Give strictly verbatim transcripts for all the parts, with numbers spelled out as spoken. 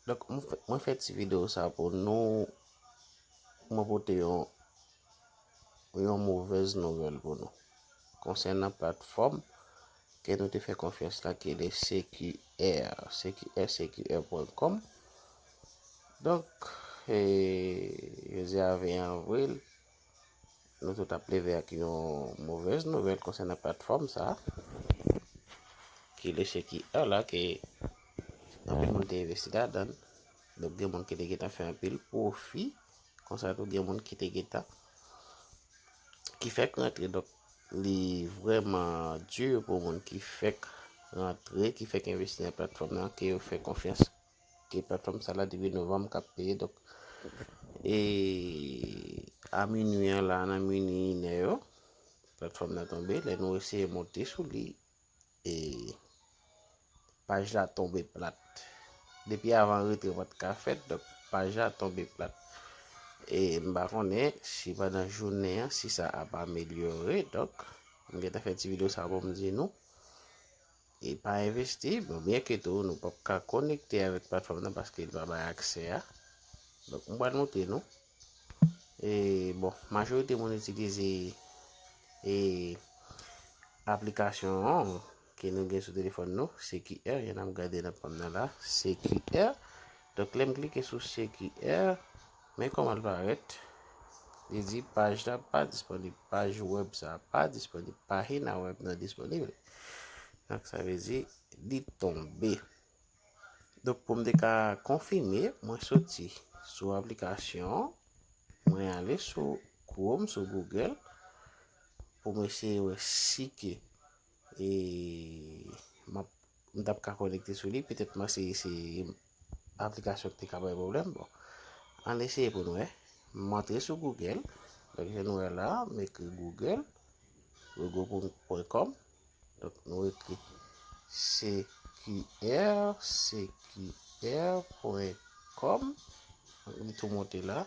Donk, mwen fè, mwen fè ti videyo sa pou nou, mwen pote yon, yon movèz nouvèl pou nou konsènan platfòm ke nou te fè konfyans la, ki le C Q R, C Q R, C Q R pwen kòm. Donk, e, jodi a ven avril, nou tout ap leve ak yon movèz nouvèl konsènan platfòm sa, ki le C Q R la, ke anpil moun te envesti ladan l. Donk, gen moun ki te gentan fè anpil pwofi, konsa tou gen moun ki te gentan, ki fèk rantre. Donk, li vrèman di pou moun ki fèk rantre, ki fèk envesti nan platfòm nan, ke yo fè konfyans ke platfòm sa la depi novanm k ap peye. Donk, e a minui an la, nan minui inè yo, platfòm nan tonbe. Lè nou eseye monte sou li, e paj la tonbe plat. Depi avan, retre pa t ka fèt, donk paj la tonbe plat. E m pa konnen si pandan jounen an, si sa ap amelyore. Donk, m gentan fè ti videyo sa pou m di nou, e pa envesti. Bon, byen ke tou, nou p ap ka konekte avèk platfòm nan paske li pa bay aksè a. Donk, m pral montre nou. E, bon, majorite moun itilize, e, aplikasyon ke nou gen sou telefòn nou, C Q R, jan n ap gade nan pam nan la, C Q R. Donk, lè m klike sou C Q R, men kòman l parèt. Li di paj la pa disponib, paj wèb sa pa disponib, pajina wèb nan disponib. Donk, sa vle di li tonbe. Donk, pou m te ka konfime, mwen soti sou aplikasyon, mwen ale sou Chrome, sou Google, pou m eseye wè si ke, e, m ap, m t ap ka konekte sou li. Petèt mwen se, se aplikasyon ki te ka bay pwoblèm. Bon, ann eseye pou nou wè. M antre sou Google. Donk, jan nou wè la, m ekri Google, google pwen kòm. Donk, nou ekri C Q R, C Q R pwen kòm. Donk, li tou monte la.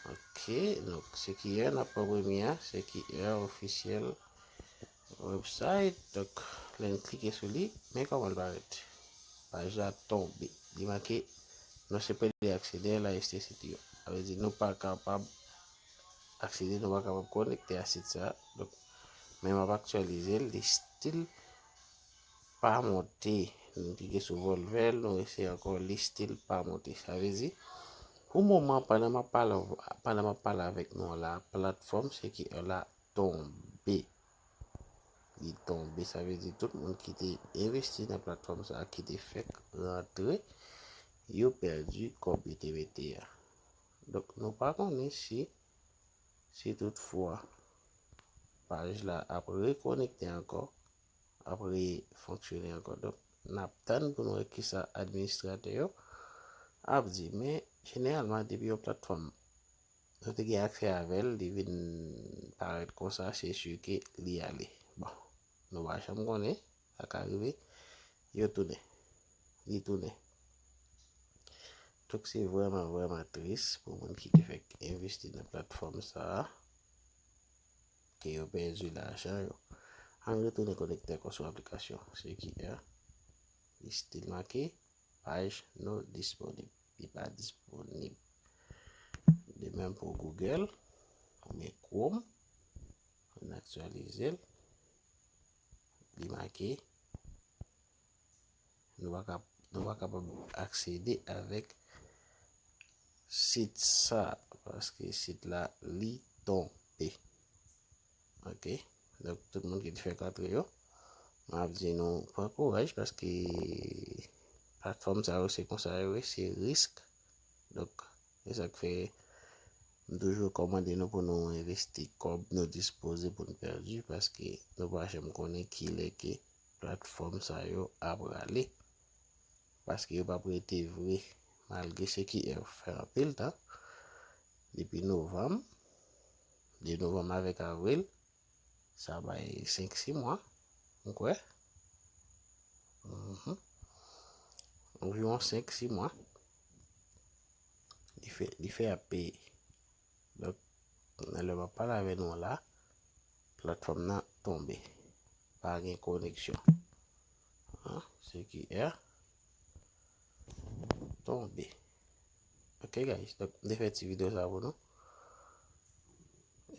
Ok, donk, C Q R, n ap pran premye a, C Q R ofisyèl website. Donk, lè n klike sou li, men kòman l parèt. Paj la tonbe. Li make, "Non, se pa de aksede la este sitio." Sa vle di, nou pa kapab aksede, nou pa kapab konekte a sit sa. Donk, men m ap aktyalize l, li still pa monte. Nou klike sou volve l, nou eseye ankò, li still pa monte. Sa vle di, pou moman, pandan m ap pale, pandan m ap pale avèk nou la, platfòm C Q R la tonbe. Li tonbe, sa vle di tout moun ki te envesti nan platfòm sa, ki te fèk rantre, yo pèdi kòb yo te mete a. Donk, nou pa konnen si, si toutfwa paj la ap rekonekte ankò, ap refonksyone ankò. Donk, n ap tann pou n wè kisa administratè yo ap di. Men, jeneralman, depi yon platfòm nou te gen aksè avè l, li vin parèt konsa, se si ke li ale. Bon, nou pa janm konnen, sa ka rive, yo tounen. Li tounen. Donk, se vrèman, vrèman tris pou moun ki te fèk envesti nan platfòm sa a, ke yo pèdi lajan yo. Ann retounen konekte ankò sou aplikasyon C Q R. Li still make paj no disponib. Li pa disponib. De menm pou Google oubyen Chrome. Ann aktyalize l. Li make nou pa kap-, nou pa kapab aksede avèk sit sa, paske sit la, li tonbe. Ok? Donk, tout moun ki te fèk antre yo, m ap di nou, pran kouraj, paske platfòm sa yo, se konsa yo ye, se risk. Donk, se sa k fè m toujou rekòmande nou pou nou envesti kòb nou dispoze pou n pèdi, paske nou pa janm konnen kilè ke platfòm sa yo ap rale. Paske yo p ap rete vre, malgre C Q R fè anpil tan. Depi novanm, de novanm avèk avril, sa bay senk, sis mwa, m kwè. Mhm. Anviwon senk, sis mwa. Li fè, li fè ap peye. Donk, nan lè m ap pale avè nou la, platfòm nan tonbe. Pa gen koneksyon. An, C Q R. tonbe. Ok guys, donk m te fè ti videyo sa pou nou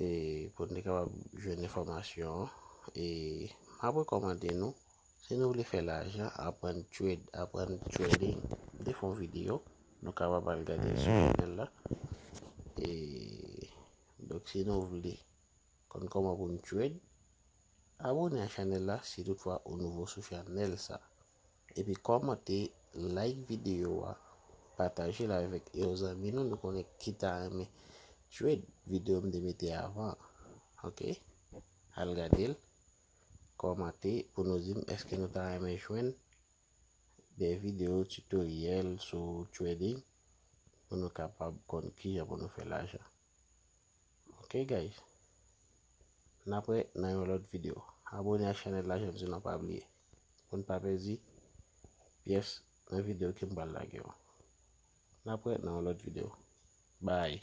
e pou n te kapab jwenn enfòmasyon an. E m ap rekòmande nou, si nou vle fè lajan, aprann trade, aprann trading, m te fè yon videyo, nou kapab al gade l sou chanèl la. E donk si nou vle konn kòman pou n trade, abone a chanèl la si toutfwa ou nouvo sou chanèl sa. Epi kòmante, like videyo a, pataje l avèk yon zanmi nou, nou konnen ki ta renmen trade videyo m te mete avan. Ok? Al gade l, kòmante pou nou di m èske nou ta renmen jwenn de videyo tutoriel sou trading pou nou kapab konn kijan pou nou fè lajan. Ok guys, n ap wè nan yon lòt videyo. Abone a chanèl la, jan m di nou, pa bliye pou n pa pèdi pyès nan videyo ke m pral lage yo. N ap wè nan yon lòt videyo. Bye.